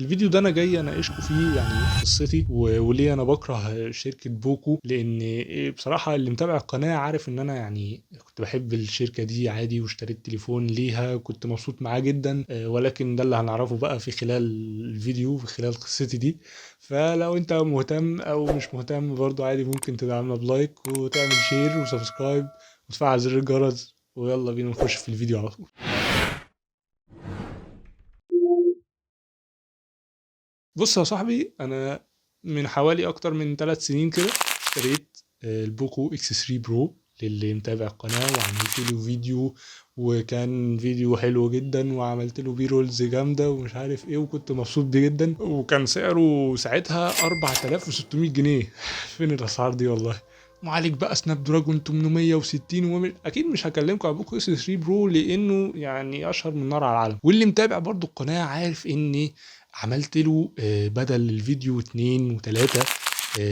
الفيديو ده انا جاي اناقشكم فيه يعني قصتي وليه انا بكره شركة بوكو، لان بصراحة اللي متابع القناة عارف ان انا يعني كنت بحب الشركة دي عادي، واشتريت تليفون ليها وكنت مبسوط معاه جدا، ولكن ده اللي هنعرفه بقى في خلال الفيديو، في خلال قصتي دي. فلو انت مهتم او مش مهتم برضو عادي، ممكن تدعمنا ب like وتعمل share و subscribe وتفعل زر الجرس، ويلا بينا نخش في الفيديو على طول. بص يا صاحبي، انا من حوالي اكتر من 3 سنين كده اشتريت البوكو اكس 3 برو للي متابع القناة، وعملت له فيديو وكان فيديو حلو جدا، وعملت له B-rolls جامدة ومش عارف ايه، وكنت مبسوط بيه جدا، وكان سعره ساعتها 4600 جنيه. فين الاسعار دي والله. معالج بقى سناب دراجون 860، اكيد مش هكلمكم على بوكو اكس 3 برو لانه يعني اشهر من نار على العالم، واللي متابع برضو القناة عارف اني عملت له بدل الفيديو 2 و3،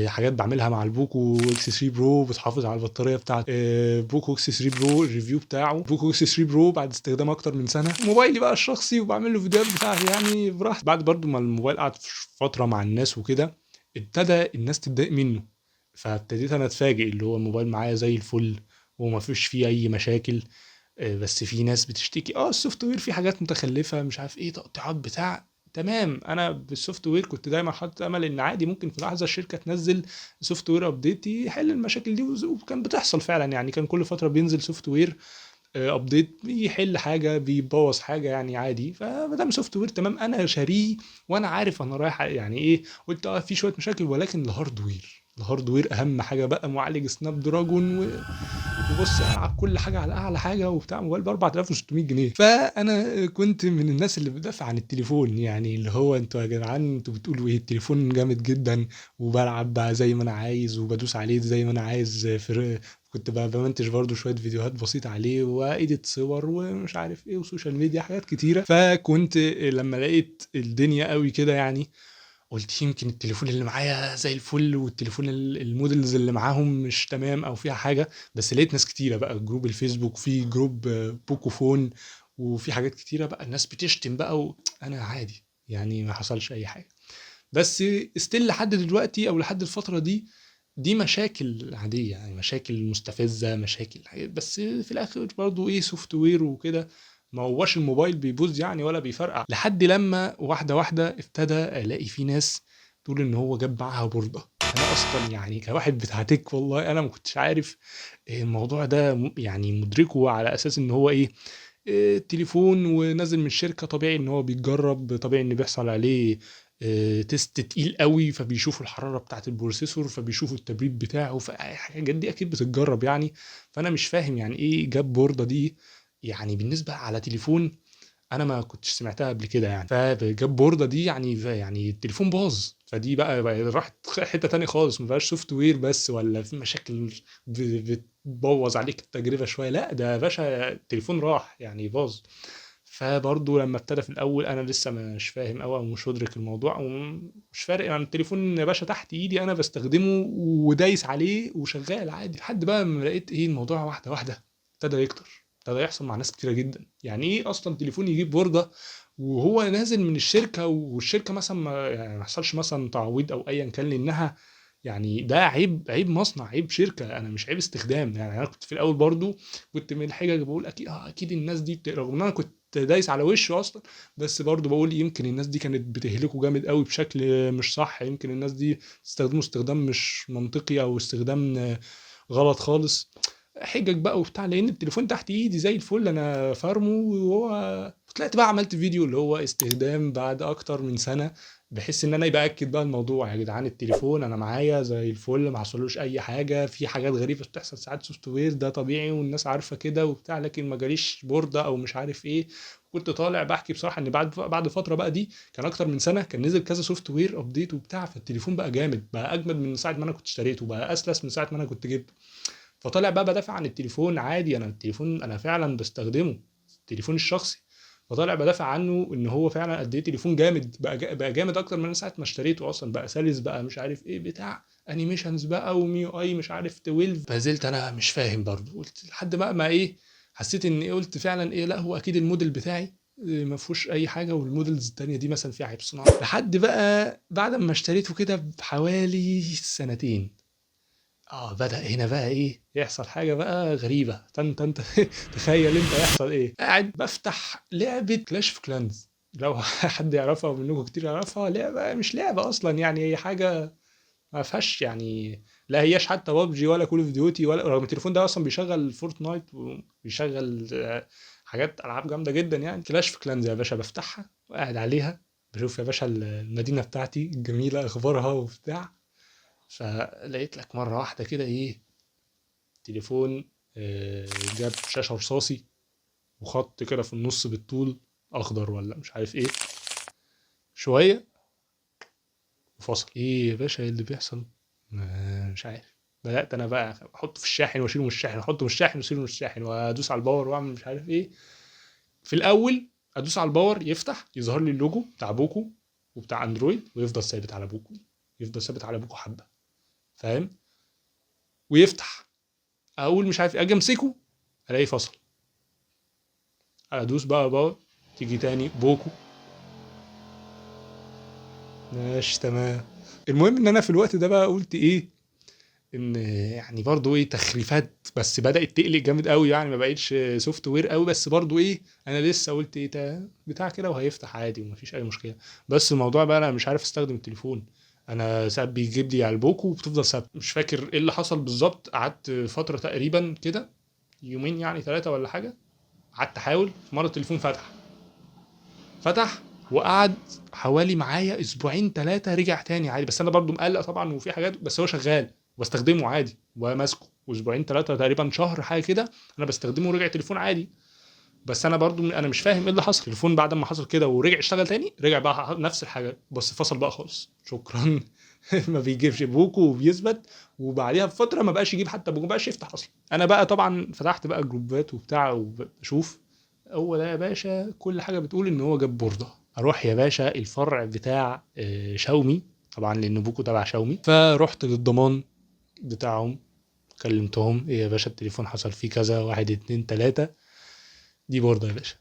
حاجات بعملها مع البوكو اكس 3 برو بتحافظ على البطارية بتاعت بوكو اكس 3 برو، ال review بتاعه بوكو اكس 3 برو بعد استخدام اكتر من سنة، موبايلي بقى الشخصي وبعمل له فيديوهات بتاعتي يعني براحتي. بعد برضو ما الموبايل قعد فترة مع الناس وكده، ابتدى الناس تتضايق منه، فابتديت انا اتفاجئ اللي هو الموبايل معايا زي الفل وما فيش فيه اي مشاكل، بس في ناس بتشتكي ال software فيه حاجات متخلفة مش عارف ايه، تقطيعات بتاع. تمام، انا بال software كنت دايما حاطط امل ان عادي ممكن في لحظة الشركة تنزل software update يحل المشاكل دي، وكان بتحصل فعلا، يعني كان كل فترة بينزل software update بيحل حاجة بيبوظ حاجة يعني عادي. فما دام software تمام انا شاريه وانا عارف انا رايح يعني ايه، قلت في شوية مشاكل، ولكن ال hardware اهم حاجة بقى، معالج سناب دراجون وبص العب كل حاجة على اعلى حاجة وبتاع، موبايل ب 4600 جنيه. فانا كنت من الناس اللي بتدافع عن التليفون، يعني اللي هو انتوا يا جدعان انتوا بتقولوا ايه، التليفون جامد جدا وبلعب بقى زي ما انا عايز وبدوس عليه زي ما انا عايز، كنت بمنتج برضو شوية فيديوهات بسيطة عليه و edit صور ومش عارف ايه و social media حاجات كتيرة. فكنت لما لقيت الدنيا قوي كده يعني قلت يمكن التليفون اللي معايا زي الفل والتليفون ال models اللي معاهم مش تمام او فيها حاجة، بس لقيت ناس كتيرة بقى group الفيسبوك، في group بوكو فون، وفي حاجات كتيرة بقى الناس بتشتم بقى، وانا عادي يعني ما حصلش اي حاجة. بس still لحد دلوقتي او لحد الفترة دي، دي مشاكل عادية يعني مشاكل مستفزة، مشاكل حاجات، بس في الاخر برضو ايه software وكده، ما هواش الموبايل بيبوظ يعني ولا بيفرقع. لحد لما واحدة واحدة ابتدى الاقي في ناس تقول ان هو جاب معاها بوردة. انا اصلا يعني كواحد بتاع tech والله انا ما كنتش عارف الموضوع ده، يعني مدركه على اساس ان هو ايه، التليفون ونازل من الشركة طبيعي ان هو بيتجرب، طبيعي ان بيحصل عليه، test تقيل قوي، فبيشوفوا الحرارة بتاعت ال processor، فبيشوفوا التبريد بتاعه، فالحاجات دي اكيد بتتجرب يعني. فانا مش فاهم يعني ايه جاب بوردة دي يعني بالنسبة على تليفون انا ما كنتش سمعتها قبل كده يعني. فجاب بوردة دي يعني التليفون باظ، فدي بقى راحت حتة تانية خالص، ما بقاش software بس ولا في مشاكل بتبوظ عليك التجربة شوية، لا ده يا باشا التليفون راح يعني باظ. فبرضه لما ابتدى في الاول انا لسه مش فاهم قوي او مش مدرك الموضوع ومش فارق، يعني التليفون يا باشا تحت ايدي انا بستخدمه ودايس عليه وشغال عادي، لحد بقى ما لقيت ايه الموضوع واحدة واحدة ابتدى يكتر، ابتدى يحصل مع ناس كتيرة جدا. يعني ايه اصلا تليفون يجيب بوردة وهو نازل من الشركة، والشركة مثلا ما حصلش مثلا تعويض او ايا كان، لانها يعني ده عيب مصنع، عيب شركة، انا مش عيب استخدام. يعني انا كنت في الاول برضو كنت من الحاجة بقول اكيد الناس دي رغم ان انا كنت دايس على وشه اصلا، بس برضو بقول يمكن الناس دي كانت بتهلكه جامد قوي بشكل مش صح، يمكن الناس دي تستخدمه استخدام مش منطقي او استخدام غلط خالص، حجج بقى وبتاع، لان التليفون تحت ايدي زي الفل انا فارمه. وهو طلعت بقى عملت فيديو اللي هو استخدام بعد اكتر من سنة، بحيث ان انا يبقى اكد بقى الموضوع يا جدعان التليفون انا معايا زي الفل، ما حصلوش اي حاجة، في حاجات غريبة بتحصل ساعات software ده طبيعي والناس عارفه كده وبتاع، لكن ما جاليش بورده او مش عارف ايه. كنت طالع بحكي بصراحة ان بعد فترة بقى دي كان اكتر من سنة، كان نزل كذا software update وبتاع، فالتليفون بقى جامد، بقى اجمد من ساعة ما انا كنت اشتريته، بقى اسلس من ساعة ما انا كنت جبته. فطالع بقى بدافع عن التليفون عادي، انا التليفون انا فعلا بستخدمه، التليفون الشخصي، فطالع بدافع عنه ان هو فعلا قد ايه تليفون جامد، بقى جامد اكتر من ساعة ما اشتريته اصلا، بقى سلس، بقى مش عارف ايه بتاع animations بقى و MIUI مش عارف 12. ما زلت انا مش فاهم برضه، قلت لحد بقى ما ايه حسيت ان ايه، قلت فعلا ايه، لا هو اكيد الموديل بتاعي ما فيهوش اي حاجة، وال models التانية دي مثلا فيها عيب صناعة. لحد بقى بعد ما اشتريته كده بحوالي سنتين، بدأ هنا بقى ايه يحصل حاجة بقى غريبة. تن تن تخيل انت يحصل ايه. قاعد بفتح لعبه Clash of Clans، لو حد يعرفها ومنكم كتير يعرفها، لعبه مش لعبه اصلا يعني، هي حاجة ما فيهاش يعني، لا هياش حتى بابجي ولا Call of Duty ولا، رغم التليفون ده اصلا بيشغل Fortnite وبيشغل حاجات العاب جامدة جدا يعني. Clash of Clans يا باشا بفتحها وقاعد عليها، بشوف يا باشا المدينة بتاعتي الجميلة اخبارها وبتاع. فلقيت لك مرة واحدة كده ايه، تليفون جاب شاشة رصاصي وخط كده في النص بالطول اخضر ولا مش عارف ايه شوية، وفصل. ايه يا باشا ايه اللي بيحصل؟ مش عارف. بدات انا بقى احطه في الشاحن واشيله من الشاحن، احطه في الشاحن واشيله من الشاحن، وادوس على ال power واعمل مش عارف ايه. في الاول ادوس على ال power يفتح، يظهر لي اللوجو بتاع بوكو وبتاع اندرويد، ويفضل ثابت على بوكو، يفضل ثابت على بوكو حبه، فاهم؟ ويفتح، اقول مش عارف ايه، اجي امسكه الاقيه فصل، ادوس بقى power، تيجي تاني بوكو، ماشي تمام. المهم ان انا في الوقت ده بقى قلت ايه، ان يعني برضو ايه تخريفات، بس بدأت تقلق جامد قوي يعني، ما بقتش software قوي، بس برضو ايه انا لسه قلت ايه بتاع كده وهيفتح عادي ومفيش اي مشكلة. بس الموضوع بقى انا مش عارف استخدم التليفون، انا ساعات بيجيب لي على البوكو وبتفضل ثابتة، مش فاكر ايه اللي حصل بالظبط. قعدت فترة تقريبا كده يومين يعني 3 ولا حاجة، قعدت احاول. في مرة التليفون فتح وقعد حوالي معايا اسبوعين 3، رجع تاني عادي، بس انا برضو مقلق طبعا وفي حاجات، بس هو شغال وبستخدمه عادي وماسكه اسبوعين 3 تقريبا، شهر حاجة كده انا بستخدمه ورجع تليفون عادي. بس انا برضو انا مش فاهم ايه اللي حصل. التليفون بعد ما حصل كده ورجع اشتغل تاني، رجع بقى نفس الحاجة بس فصل بقى خالص، شكرا. ما بيجيبش بوكو وبيثبت، وبعديها بفترة ما بقاش يجيب حتى بوكو، ما بقاش يفتح اصلا. انا بقى طبعا فتحت بقى جروبات وبتاع وبشوف، هو ده يا باشا كل حاجة بتقول ان هو جاب بورده. اروح يا باشا الفرع بتاع شاومي طبعا، لان بوكو تبع شاومي، فرحت للضمان بتاعهم، كلمتهم، ايه يا باشا التليفون حصل فيه كذا، 1 2 3، دي بورده يا باشا.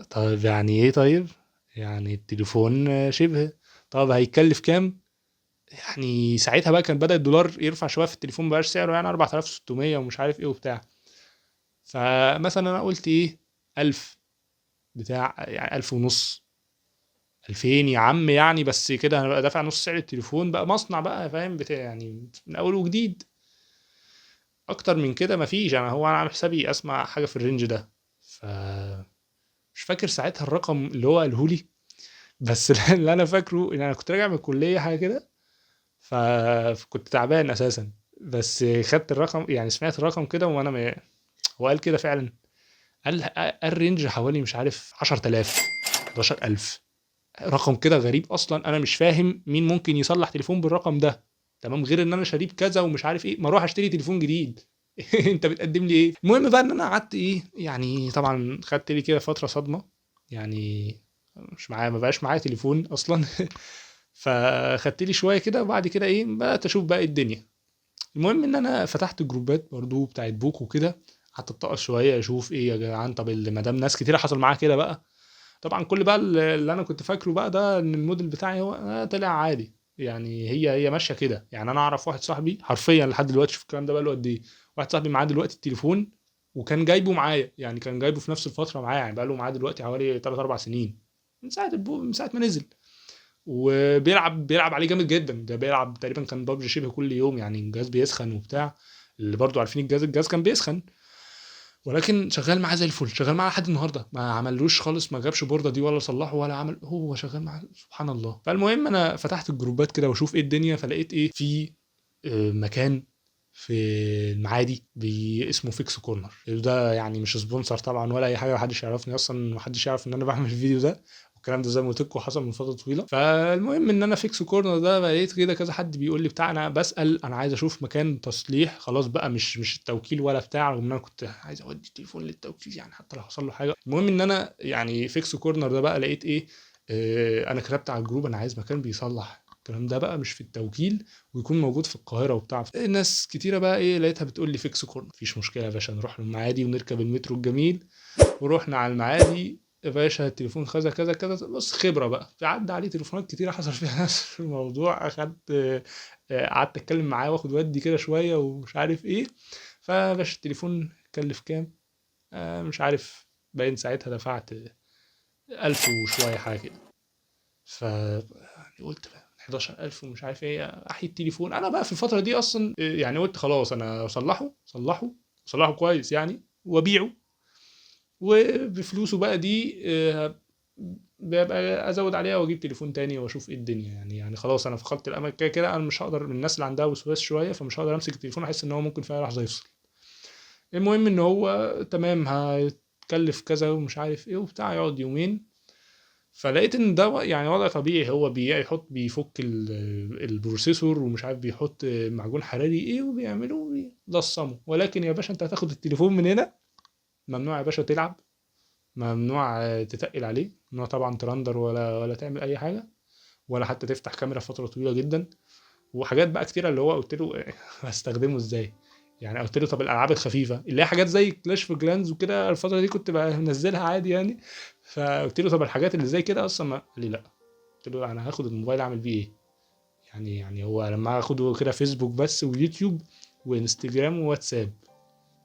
طيب يعني ايه؟ طيب يعني التليفون شبه، طب هيتكلف كام؟ يعني ساعتها بقى كان بدأ الدولار يرفع شوية في التليفون، بقاش سعره يعني 4600 ومش عارف ايه وبتاع. فمثلا انا قلت ايه 1000 بتاع، يعني 1500 2000 يا عم يعني، بس كده هنبقى دافع نص سعر التليفون بقى، مصنع بقى فاهم بتاع يعني من اول وجديد. اكتر من كده مفيش. انا هو انا عامل حسابي اسمع حاجة في ال range ده، ف مش فاكر ساعتها الرقم اللي هو قاله لي، بس اللي انا فاكره ان انا كنت راجع من الكلية حاجة كده، فكنت تعبان اساسا، بس خدت الرقم يعني، سمعت الرقم كده وانا هو قال كده فعلا، قال range حوالي مش عارف 10000 11000، رقم كده غريب اصلا، انا مش فاهم مين ممكن يصلح تليفون بالرقم ده، تمام، غير ان انا شاريه كذا ومش عارف ايه، ما اروح اشتري تليفون جديد. انت بتقدم لي ايه؟ المهم بقى ان انا قعدت ايه يعني، طبعا خدت لي كده فترة صدمة يعني، مش معايا، ما بقاش معايا تليفون اصلا. فخدت لي شوية كده، وبعد كده ايه بدات اشوف بقى الدنيا. المهم ان انا فتحت جروبات برضو بتاعت بوكو كده، قعدت اتطقص شوية اشوف ايه يا جدعان، طب ما دام ناس كتيرة حصل معاها كده بقى، طبعا كل بقى اللي انا كنت فاكره بقى ده ان الموديل بتاعي هو طلع عادي يعني، هي ماشية كده يعني. انا اعرف واحد صاحبي حرفيا لحد دلوقتي، شوف الكلام ده بقى له قد ايه، واحد صاحبي معاه دلوقتي التليفون وكان جايبه معايا يعني، كان جايبه في نفس الفترة معايا يعني، بقى له معاه دلوقتي حوالي 3 4 سنين من ساعة ما نزل، وبيلعب عليه جامد جدا، ده بيلعب تقريبا كان بابجي شبه كل يوم يعني، الجهاز بيسخن وبتاع، اللي برضو عارفين الجهاز كان بيسخن، ولكن شغال معاه زي الفل، شغال معاه لحد النهارده، ما عملوش خالص، ما جابش بورده دي ولا صلحه ولا عمل، هو شغال معاه سبحان الله. فالمهم انا فتحت الجروبات كده واشوف ايه الدنيا، فلقيت ايه في مكان في المعادي اسمه Fix Corner، ده يعني مش sponsor طبعا ولا اي حاجة، محدش يعرفني اصلا، محدش يعرف ان انا بعمل الفيديو ده، والكلام ده زي ما قلت لكم حصل من فترة طويلة. فالمهم ان انا Fix Corner ده لقيت كده كذا حد بيقول لي بتاع، انا بسال انا عايز اشوف مكان تصليح خلاص بقى، مش التوكيل ولا بتاع، رغم ان انا كنت عايز اودي التليفون للتوكيل يعني حتى لو حصل له حاجة. المهم ان انا يعني Fix Corner ده بقى لقيت ايه، انا كتبت على الجروب انا عايز مكان بيصلح الكلام ده بقى، مش في التوكيل، ويكون موجود في القاهرة وبتاع. ناس كتيرة بقى ايه لقيتها بتقول لي Fix Corner، مفيش مشكلة يا باشا، نروح للمعادي ونركب المترو الجميل. ورحنا على المعادي، يا باشا التليفون كذا كذا كذا. بص خبره بقى، عدى عليه تليفونات كتيرة حصل فيها نفس الموضوع. اخدت قعدت اتكلم معاه واخد ودي كده شوية ومش عارف ايه. فباشا التليفون كلف كام؟ مش عارف، باين ساعتها دفعت 1000 وشوية حاجة كده. ف قلت 11000 ومش عارف ايه، احيي التليفون. انا بقى في الفترة دي اصلا يعني قلت خلاص انا اصلحه صلحه صلحه كويس يعني وابيعه، وبفلوسه بقى دي ببقى ازود عليها واجيب تليفون تاني واشوف ايه الدنيا يعني. يعني خلاص انا فقدت الامل كده كده، انا مش هقدر، من الناس اللي عندها وسواس شوية، فمش هقدر امسك التليفون، احس ان هو ممكن في اي لحظة يفصل. المهم ان هو تمام هيتكلف كذا ومش عارف ايه وبتاع، يقعد يومين. فلقيت ان ده يعني وضع طبيعي، هو بيحط بيفك ال processor ومش عارف بيحط معجون حراري ايه وبيعمله وبيلصمه. ولكن يا باشا انت هتاخد التليفون من هنا، ممنوع يا باشا تلعب، ممنوع تتقل عليه، ممنوع طبعا ترندر ولا تعمل اي حاجة، ولا حتى تفتح كاميرا فترة طويلة جدا، وحاجات بقى كتيرة. اللي هو قلت له هستخدمه ازاي يعني؟ قلت له طب الالعاب الخفيفة اللي هي حاجات زي Clash of Clans وكده، الفترة دي كنت بنزلها عادي يعني. فقلت له طب الحاجات اللي زي كده اصلا ما، قال لي لا. قلت له انا هاخد الموبايل اعمل بيه ايه يعني؟ يعني هو لما اخده كده فيسبوك بس ويوتيوب وانستجرام وواتساب،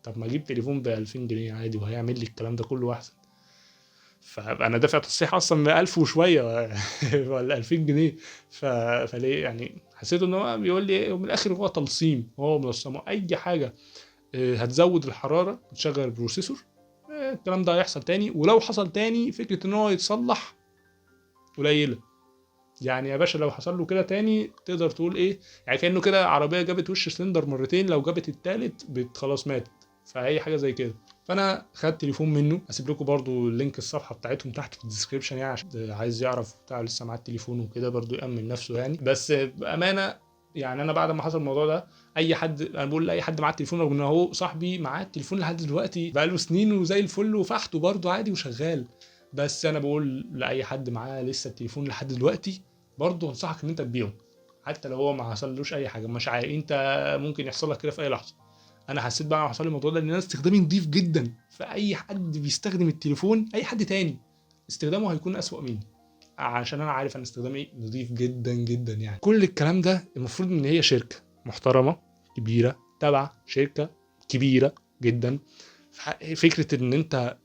طب ما اجيب تليفون ب 2000 جنيه عادي وهيعمل لي الكلام ده كله احسن. فانا دافع تصحيح اصلا ب 1000 وشوية ولا 2000 جنيه. فليه يعني؟ حسيت ان هو بيقول لي من الاخر هو تلصيم، هو ملصمه اي حاجة هتزود الحرارة وتشغل ال processor، الكلام ده هيحصل تاني. ولو حصل تاني فكرة ان هو يتصلح قليله يعني يا باشا. لو حصل له كده تاني تقدر تقول ايه يعني، كانه كده عربية جابت وش سلندر مرتين، لو جابت التالت خلاص ماتت. فاي حاجة زي كده. فانا خدت تليفون منه، هسيب لكم برضو link الصفحة بتاعتهم تحت في ال description يعني، عشان عايز يعرف بتاع لسه معاه التليفون وكده برضو يامن نفسه يعني. بس بامانه يعني انا بعد ما حصل الموضوع ده، اي حد، انا بقول لاي حد معاه التليفون، رغم ان هو صاحبي معاه التليفون لحد دلوقتي بقاله سنين وزي الفل وفحته برضو عادي وشغال، بس انا بقول لاي حد معاه لسه التليفون لحد دلوقتي برضو انصحك ان انت تبيعه، حتى لو هو ما حصلوش اي حاجة، مش عارف انت ممكن يحصل لك كده في اي لحظة. انا حسيت بقى حصل لي الموضوع ده لان انا استخدامي نضيف جدا، فاي حد بيستخدم التليفون، اي حد تاني استخدامه هيكون اسوأ مني، عشان انا عارف ان استخدامي نضيف جدا جدا يعني. كل الكلام ده المفروض ان هي شركة محترمه كبيرة تبع شركة كبيرة جدا. فكرة ان انت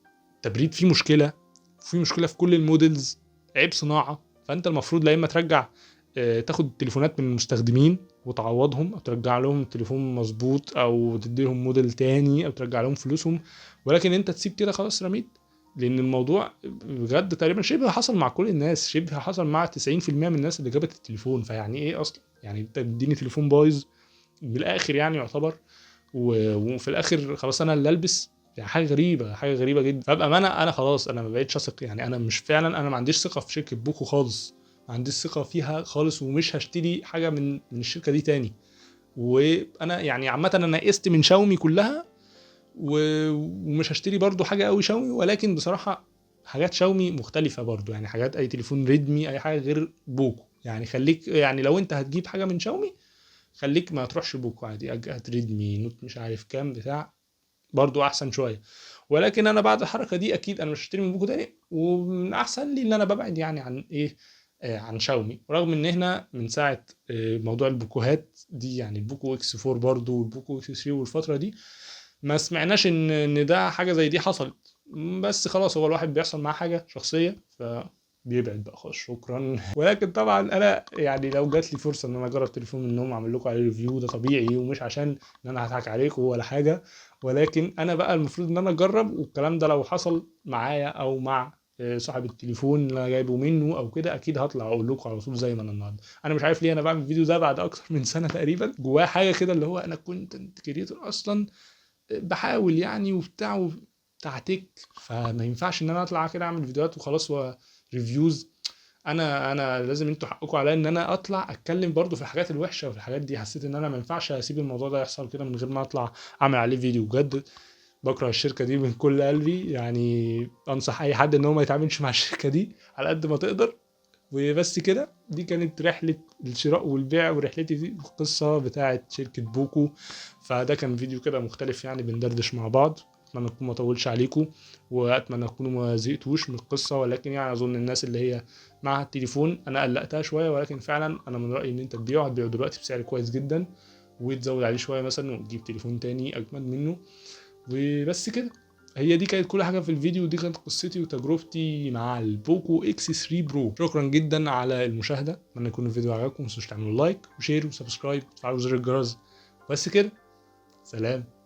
تبريد فيه مشكلة، في مشكلة في كل ال models، عيب صناعة، فانت المفروض لا اما ترجع تاخد التليفونات من المستخدمين وتعوضهم، او ترجع لهم التليفون مظبوط، او تدي لهم موديل تاني، او ترجع لهم فلوسهم. ولكن انت تسيب كده خلاص رميت، لان الموضوع بجد تقريبا شبه حصل مع كل الناس، شبه حصل مع 90% من الناس اللي جابت التليفون. فيعني ايه اصلا يعني انت تديني تليفون بايظ بالاخر يعني يعتبر، وفي الاخر خلاص انا اللي البس، يعني حاجة غريبة، حاجة غريبة جدا. فبامانه انا خلاص انا ما بقتش اثق يعني، انا مش فعلا، انا ما عنديش ثقة في شركة بوكو خالص، ما عنديش ثقة فيها خالص، ومش هشتري حاجة من الشركة دي تاني. وانا يعني عامة انا قست من شاومي كلها، ومش هشتري برضو حاجة قوي شاومي، ولكن بصراحة حاجات شاومي مختلفة برضو يعني، حاجات اي تليفون ريدمي، اي حاجة غير بوكو يعني. خليك يعني لو انت هتجيب حاجة من شاومي خليك ما تروحش بوكو عادي، هات ريدمي نوت مش عارف كام بتاع برضو احسن شوية. ولكن انا بعد الحركة دي اكيد انا مش هشتري من بوكو تاني، ومن احسن لي ان انا ببعد يعني عن ايه، عن شاومي. رغم ان احنا من ساعة موضوع البوكوهات دي يعني، البوكو X 4 برضو والبوكو X 3 والفترة دي ما سمعناش ان ده حاجة زي دي حصلت، بس خلاص هو الواحد بيحصل معاه حاجة شخصية فبيبعد بقى خلاص، شكرا. ولكن طبعا انا يعني لو جات لي فرصة ان انا اجرب تليفون منهم اعمل لكم عليه review، ده طبيعي، ومش عشان ان انا هضحك عليكم ولا حاجة، ولكن انا بقى المفروض ان انا اجرب. والكلام ده لو حصل معايا او مع صاحب التليفون اللي انا جايبه منه او كده، اكيد هطلع اقول لكم على طول زي ما انا النهارده. انا مش عارف ليه انا بعمل الفيديو ده بعد اكتر من سنة تقريبا، جواه حاجة كده اللي هو انا content creator اصلا، بحاول يعني وبتاع وبتاع tech، فما ينفعش ان انا اطلع كده اعمل فيديوهات وخلاص و reviews. انا لازم انتوا حقكم عليا ان انا اطلع اتكلم برضو في الحاجات الوحشة وفي الحاجات دي. حسيت ان انا ما ينفعش اسيب الموضوع ده يحصل كده من غير ما اطلع اعمل عليه فيديو. بجد بكره الشركة دي من كل قلبي يعني، انصح اي حد ان هو ما يتعاملش مع الشركة دي على قد ما تقدر. وبس كده، دي كانت رحله الشراء والبيع ورحلتي في القصة بتاعه شركة بوكو. فده كان فيديو كده مختلف يعني، بندردش مع بعض. اتمنى اكون ما اطولش عليكم، واتمنى تكونوا ما زهقتوش من القصه، ولكن يعني اظن الناس اللي هي مع التليفون انا قلقتها شويه، ولكن فعلا انا من رايي ان انت تبيعه، هتبيعه دلوقتي بسعر كويس جدا، وتزود عليه شوية مثلا وتجيب تليفون تاني اجمد منه. وبس كده، هي دي كانت كل حاجة في الفيديو، ودي كانت قصتي وتجربتي مع ال Poco X3 Pro. شكرا جدا على المشاهده، اتمنى يكون الفيديو عجبكم، ما تنسوش تعملوا like و share و subscribe وتفعلوا زر الجرس. بس كده، سلام.